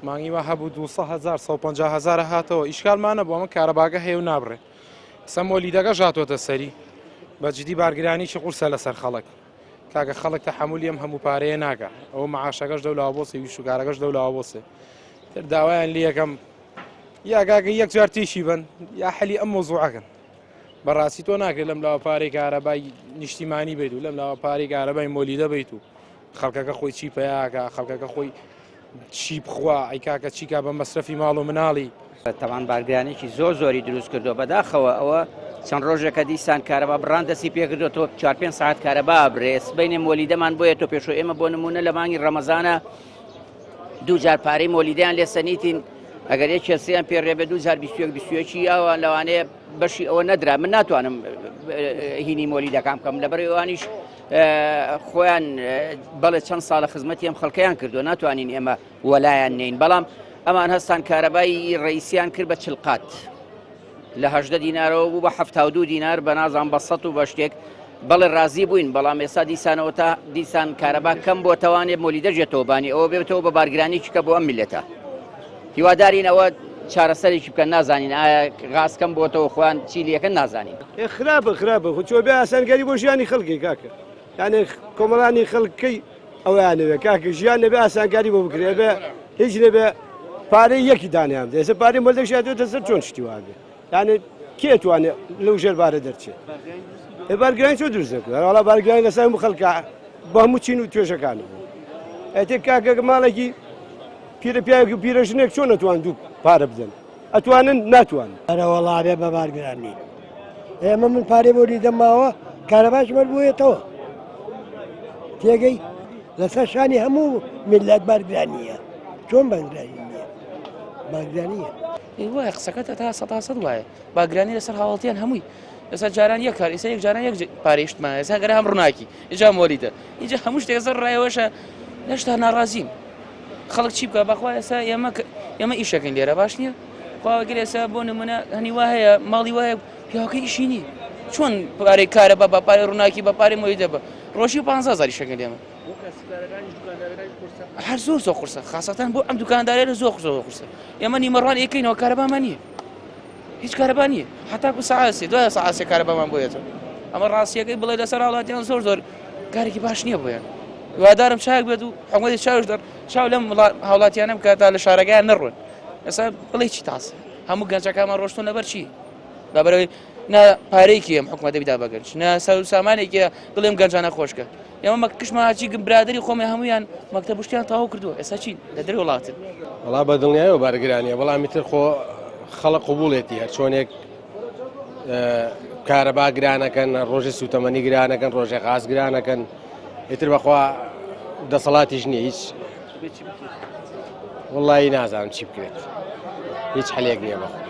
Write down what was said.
مانگی وا هەبوو 200 هەزار 150 هەزار هاتەوە ئیشکالمان نەبوو ئەمە کارەباگە هەیە و نابڕێ سە مۆلیدەکەش هاتۆتە سەری بە جدی بارگرانیی قورسە لەسەر خەڵک کاکە خەڵک تەحەمولی ئەم هەموو پارەیە ناکا ئەوە معاشەکەش لەو لاوە بۆسێ ویش و کارەکەش لەو لاوە بۆسێ تر داوایان لەکەم یا کاکە یەک جار تیشی بن یا حەلی ئەم مۆزوعەکەن بەڕاستی تۆ ناکرێت لەم لاوە پارەی کارەبای نیشتیمانی بیت و لەم لاوە پارەی کارەبای مۆلیدە بیت و خەڵکەکە خۆی چی پیاکە خەڵکەکە خۆی چی بخوا ئەی کاکە چیکا بە مەسرەفی ماڵ و مناڵی. تەبعەن بارگرانیی زۆر زۆری دروست کردووە بەداخەوە ئەوە چەند ڕۆژێکە دیسان کارەبا بڕان دەستی پێکردوەوە چوار پێنج ساعت کارەبا برێ سبینێ مۆلیدەمان بۆیە تۆ پێشۆ ئێمە بۆ نمونە لە مانگی ڕەمەزانە دوو جار پارەی مۆلیدەیان لێ سەنیتین ئەگەر یەکێ سیان پێ ڕێبێ دوو جار 21 21 یاوە لەوانەیە بەشی ئەوە نەدرا من ناتوانم هینی مۆلیدەکان بکەم لەبەر ئەوانیش خۆیان بەڵێ چەند ساڵە خزمەتی ئەم خەڵکەیان کردووە ناتوانین ئێمە وەلایان نین بەڵام ئەمان هەستان کارەبای ڕئیسیان کرد بە چلقات لە هەدە دینارەوە بوو بە ه دینار بە نازان بە سە و بە شتێک بەڵێ ڕازی بووین بەڵام ئێستا دیسانەوە تا دیسان کارەبا کەم بۆ توانێت مۆلی دەژێتەوە بانی ئەوە بێتەوە بە بارگرانی چکە بۆ ئەم میلەتە هیوادارین ئەوە چارەسەرێکی بکەن نازانین ئایا غاز کەم بۆتەوە خۆیان چی لەکەن نازانین. ئێ خراپە خراپە خو چۆ بێ ئاسانکاری بۆ ژیانی خەڵکی کاکە یانێ کۆمەڵانی خەڵکەی ئەویانەوێ کاکە ژیان نەبێ ئاسانکاری بۆ بکرێ بێ هیچ نەبێ پارەی یەکی دانیان دێ ئێستا پارەی مۆلدەکش هاتووەتە سەر چۆن شتی وابێ یانێ کێ توانێ لەو ژێر بارە دەرچێ ئێ بارگرانی چۆ دروست نەکرد وەڵا بارگرانی لەسەر هەموو خەڵکە بە هەموو چین و توێژەکانی بوو ئەتێ کاکە ماڵێکی پیرە پیاوێک و پیرە ژنێک چۆن ئەتوان دوو پارە بدەن ئەتوانن ناتوانن. ئەرەوەڵا بێ بە بارگران نین ئێمە من پارەی بۆ دیدەم ماوە کارەباش بەربوویەتەوە تێگەی لەسەر شانی هەموو میللەت بارگرانیە چۆن بارگرانی نییە بارگرانیە. وایە قسەکەت تا سەدا سەد وایە باگرانی لەسەر هاوڵتیان هەمووی ئێستا جاران یەک کار ئێستا یەک جاران یەک پارێشتمان ئێستا گەرە هەم ڕووناکی ئینجا مۆلیدە ئینجا هەموو شتێک زەر ڕایەوەشە هێشتا ناڕازیم خەڵک چی بکە بەخوا ئێستا ئێمە ئێمە ئیشەکەین لێرە باش نییە خواگەر ئێستا بۆ نمونە هەنی وا هەیە ماڵی وایە پیاوەکە ئیشی نییە چۆن پارەی کارە بە بە پارەی ڕووناکی بە پارەی مۆلیدە بە ڕۆژی 15 هەزار ئیشەکەن لێمە هەر زۆر زۆر قورسە خاصەتەن بۆ ئەم دوکاندارە زۆر زۆر قورسە ئێمە نیمەڕوان یەکەینەوە کارەبامان نییە هیچ کارەبا نییە هەتاکو سەعات سێ دوای سەعات سێ کارەبامان بۆ یەتەوە ئەمە ڕاستیەکەی بڵێ لەسەر هاوڵاتیان زۆر زۆر کارێکی باش نییە بۆیان هیوادارم چاک بێت و حکومەتی چاوش دەر چاو لەم هاوڵاتیانە بکات تا لە شارەکەیان نەڕۆن ئێستا بڵێ چی تاسە هەموو گەنجەکانمان ڕۆشتون لەبەر چی لەبەرەوەی نا پارەیەکی ئەم حکومەتە بیدا بە گەنج نا سەر و سامانێکی دڵێم گەنجانە خۆشکە ئێمە مەکشمان هەرچی برادری خۆمی هەمویان مەکتەب شتیان تەواو کردووە ئێستا چین لە دەرەوەی وڵاتن. وەڵا بە دڵنیایەوە بارگرانیە بەڵام ئیتر خۆ خەڵک قبوڵێتی هەر چۆنێک کارەبا گرانەکەن ڕۆژی سوتەمەنی گرانەکەن ڕۆژێ غاز گرانەکەن ئیتر بەخوا دەسەڵاتیش نییە هیچ وڵی نازانم چی بکرێت هیچ حلێک نییە بەخوا.